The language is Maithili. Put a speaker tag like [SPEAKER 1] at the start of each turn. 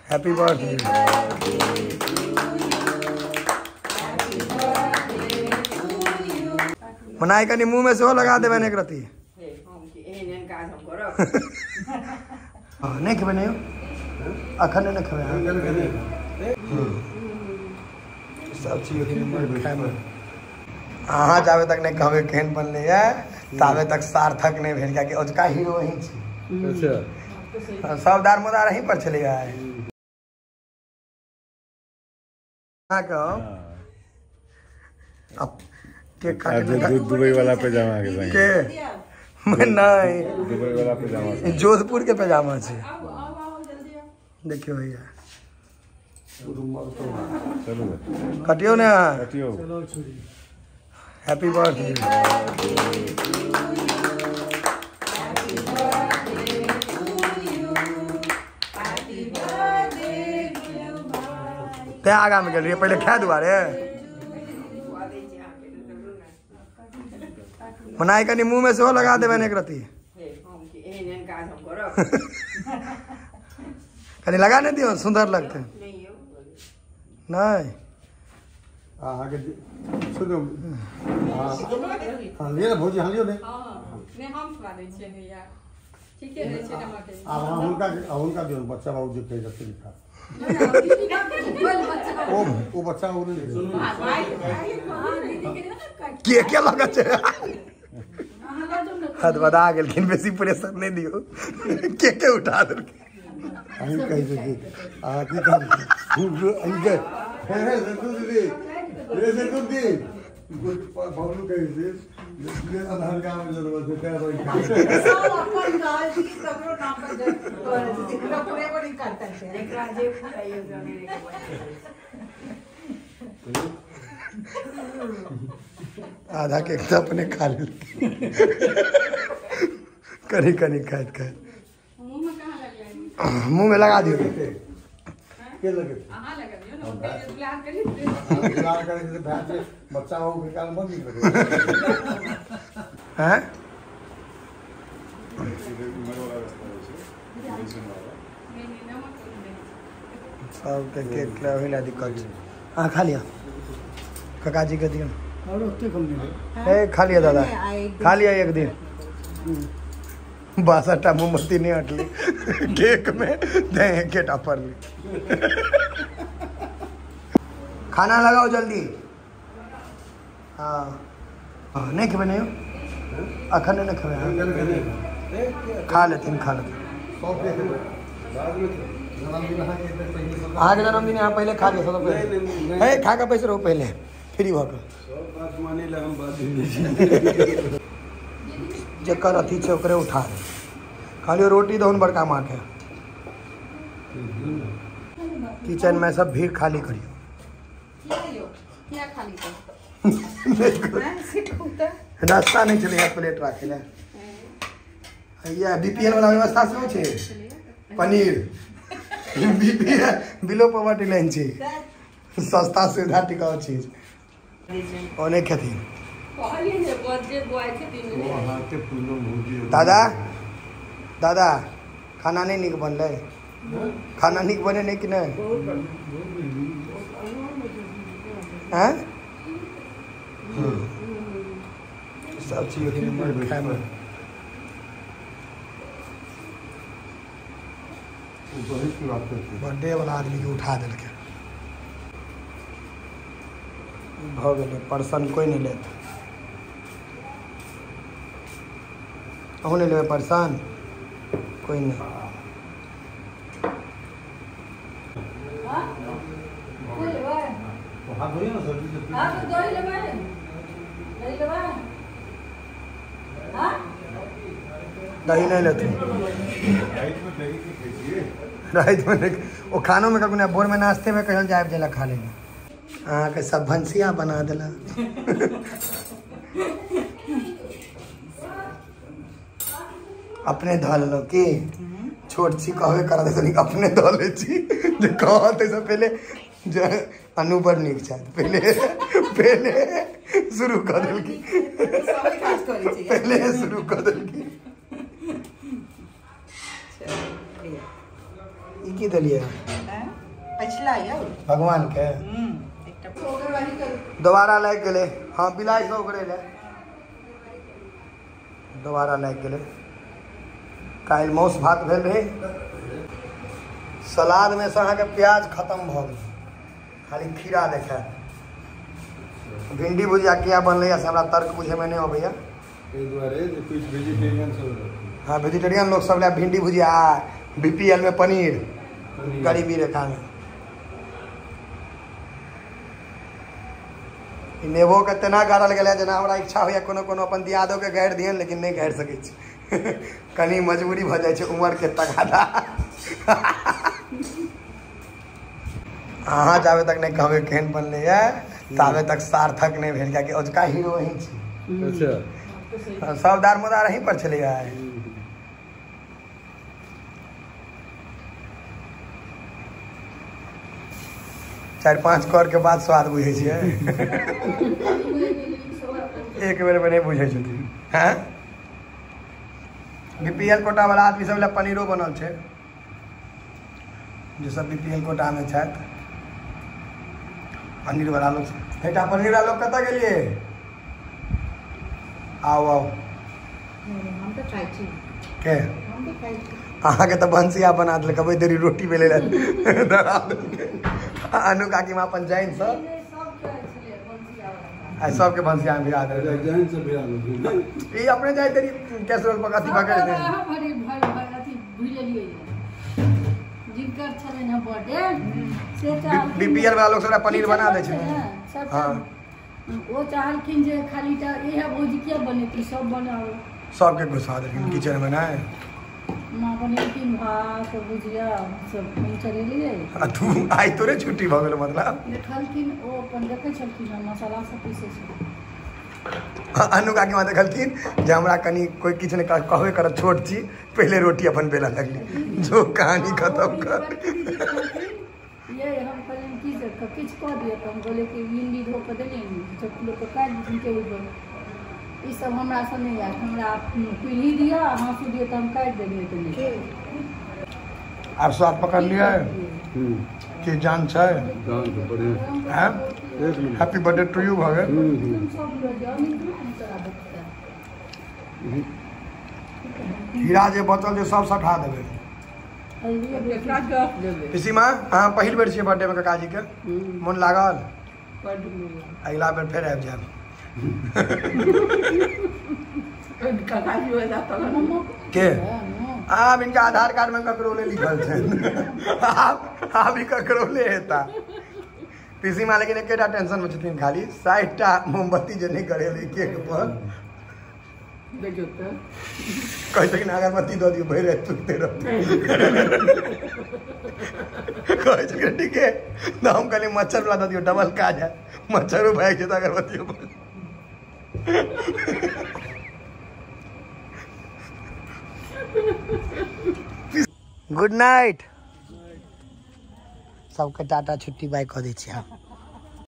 [SPEAKER 1] Happy birthday. मनाई कनी मुँह में सेहो लगा देबै एक रत्ती। नहीं खेबै नहीं अखन नहीं खेबै। सब चीज खाइमे अहाँ जाबे तक नहीं कहबै केहन बनलै है ताबे तक सार्थक नहीं भेल, कियाकि अजुका हीरो अहीं छी। अच्छा सब दार मोदार अहीं पर छलै अहाँ के।
[SPEAKER 2] दुबई वाला पैजामा के संग
[SPEAKER 1] के नहीं,
[SPEAKER 2] दुबई वाला पैजामा
[SPEAKER 1] जोधपुर के पैजामा छै। देखियो भैया
[SPEAKER 2] चलू
[SPEAKER 1] कटियो ने,
[SPEAKER 2] कटियो।
[SPEAKER 1] Happy birthday. ते आगा में गेल रहियै पहिले खाय दुआरे। मनाई कनी मुँह में सेहो लगा देबै एक रत्ती। कनी लगा नहीं दियौ, सुंदर लगतै। नहीं
[SPEAKER 2] बच्चा बाबू जे कहै छथिन ओ बच्चा
[SPEAKER 1] के के लगै छै हदबदा गेलखिन, बेसी प्रेशर नहीं दियौ, के के उठा देलखिन।
[SPEAKER 2] अहीं कहै छै कि अहाँ की कहै हे संतु दीदी, हे संतु दीदी बाबू कहै छै जे आधार कार्ड में जरूरत छै तें
[SPEAKER 3] सब अपन कहै छी ककरो नाम पर करै पूरे पर नहीं करता है
[SPEAKER 4] एकरा जे फुराइयो जमीन
[SPEAKER 1] आधा केक तो अपने खा लेल कनी कनी खाइत खाइत
[SPEAKER 5] मुंह में कहां लगलै?
[SPEAKER 1] मुंह में लगा दियो।
[SPEAKER 2] के लगे
[SPEAKER 5] अहां लगा दियो ना, दुलार करी
[SPEAKER 2] दुलार करे से भाई से बच्चा हो के काल मत निकले
[SPEAKER 1] हैं। सब के केक ले होइला दिक्कत छै। अहाँ खा लिया, काका जी के दियो
[SPEAKER 6] और ओते कम नहीं
[SPEAKER 1] ए खा लिया दादा, खा लिया एक दिन। 62 मोमबत्ती नहीं अटली केक में, दे एकेटा पड़ली। खाना लगाओ जल्दी। हाँ नहीं खेबै नहीं अखन नहीं खेबै। खा लेथिन खा लेथिन। अहाँके जन्मदिन अहाँ पहिले खा लिअ, सबसँ पहिले। हे खा कऽ बैस रहू पहिले फ्री भऽ कऽ। जकर अथी छै ओकरे उठा दे। खाली रोटी दहुन बड़का माँ के। किचन में सब भीड़ खाली करियो। रास्ता नहीं चले प्लेट राखे ला। बीपीएल वाला व्यवस्था सेहो छै। पनीर बीपीएल बिलो पॉवर्टी लाइन छै, सस्ता सुविधा टिकाऊ चीज। ओ नहीं खेथिन दादा। दादा खाना नहीं निक बनलै? खाना निक बने नहीं कि नहीं? हैं सब चीज खाइमे। बर्थडे वाला आदमी के उठा देलकै। भऽ गेलै पर्सन कोइ नहीं लेत। अहूँ नहीं लेबै पर्सन? कोई नहीं। दही नहीं लेते रात में। वो खानों में कभी भोर में नाश्ते में कहीं जाए जला खा लेना। अहाँके सब भनसिया बना देला। अपने धऽ लेलहुँ की? छोट छी कहबे करत तनी अपने धऽ लै छी जे कहत से पहिले जे अनु बड़ नीक छथि, पहिले पहिले शुरू कऽ देलखिन, पहिले शुरू कऽ देलखिन। ई की देलियै?
[SPEAKER 3] पछिला यौ
[SPEAKER 1] भगवान के
[SPEAKER 3] एकटा
[SPEAKER 1] दोबारा लागि गेलै। हाँ बिलाइ सब ओकरे ले दोबारा लागि गेलै। काल्हि मासु भात भेल रहै। सलादमे से अहाँके प्याज खत्म भऽ गेल, खाली खीरा देखायत। भिंडी भुजिया किया बनलैए से हमरा तर्क बुझैमे नहि अबैया।
[SPEAKER 2] एहि दुआरे जे कुछ वेजिटेरियन सब।
[SPEAKER 1] हाँ वेजिटेरियन लोग सब ला भिंडी भुजिया, बीपीएल में पनीर, गरीबी रेखा में। नेबो के तेना गाड़ल गेलै जेना हमरा इच्छा होइए कोनो कोनो अपन दियादोके गाड़ि दियनि, लेकिन नहि गाड़ि सकै छी, कनि मजबूरी भऽ जाइ छै उमरके तगादा। अहाँ जाबे तक नहि कहबै केहन बनलैए ताबे तक सार्थक नहि भेल, कियाकि अजुका हीरो अहीं छी। अच्छा सब दारमोदार अहीं पर छलैए। चारि 5 कौर के बाद स्वाद बुझै छियै, एक बेर में नहीं बुझै छथिन। हैं बीपीएल कोटा वाला आदमी सब लए पनीरो बनल छै, जे सब बीपीएल कोटा में छथि। पनीर वाला लोग एकटा पनीर वाला लोग कतऽ गेलियै? आउ आउ।
[SPEAKER 3] हम तऽ खाइ छी।
[SPEAKER 1] के
[SPEAKER 3] हम तऽ खाइ छी।
[SPEAKER 1] अहाँके तऽ भनसिया बना देलक, अबै देरी रोटी बेलै लए धरा देलकै। अनु काकी माँ अपन जैन से आइ सबके भनसिया में भिड़ा देलकै।
[SPEAKER 2] जैन से भिड़ा देलकै।
[SPEAKER 1] ई अपने जाइ देरी कैसरोल पर अथी पकड़ दे।
[SPEAKER 4] भरी भर अथी भिड़लियै जिनकर छलनि हँ बर्थडे से
[SPEAKER 1] बीपीएल वाला लोग सब पनीर बना दै छै। हां
[SPEAKER 4] ओ चाहलखिन जे खाली टा इहे भोज किया बनेती, सब बनाओ।
[SPEAKER 1] सबके घुसा देलखिन किचन में। नहि
[SPEAKER 4] माँ बनेलखिन भात भुजिया सब, हम चलेलियै।
[SPEAKER 1] आ तू आइ तोरे छुट्टी भऽ गेल मतलब।
[SPEAKER 4] देखलखिन ओ अपन देखै छलखिन मसाला सब पीसै छलखिन।
[SPEAKER 1] अनु काकी माँ देखलखिन जे हमरा कनि कोइ किछु नहि कहबे करत, छोट छी, पहिले रोटी अपन बेलऽ लगली, जो कहानी खत्म कर।
[SPEAKER 4] ये हम कहलियनि की जे किछु कऽ दिअ, तऽ हम कहलियै कि भिंडी धो कऽ देलियनि, लोकके काटि देथिन टेबुल पर। ई सब हमरा से नहीं आयत, हमरा पीढ़ी दिअ हाँसू दिअ तऽ हम काटि देलियै। तऽ नहि
[SPEAKER 1] आब स्वाद पकड़ लियै कि जान छै। हैप्पी बर्थडे टू you भऽ गेल। खीरा जे बचल जे सब सठा देबै। पिसी माँ अहाँ पहिल बेर छियै बर्थडे में काकाजी के, मोन लागल? अगिला बेर फेर आबि जायब। के आब इनका आधार कार्ड में ककरोले लिखल छै, आब ई ककरोले हेता। पीसी माँ लेकिन एकेटा टेंशन में छथिन, खाली 60टा मोमबत्ती जे नहि करेलै केक पर।
[SPEAKER 5] देखियौ तऽ
[SPEAKER 1] कहै छलखिन अगरबत्ती दऽ दियौ भरि राति सुतते रहतै। कहै छलखिन ठीक है, तऽ हम कहलियै मच्छर वाला दऽ दियौ, डबल काज है, मच्छरो भागि जेतै अगरबत्तियो। गुड नाइट सबके, टाटा छुट्टी बाय कऽ दै छी।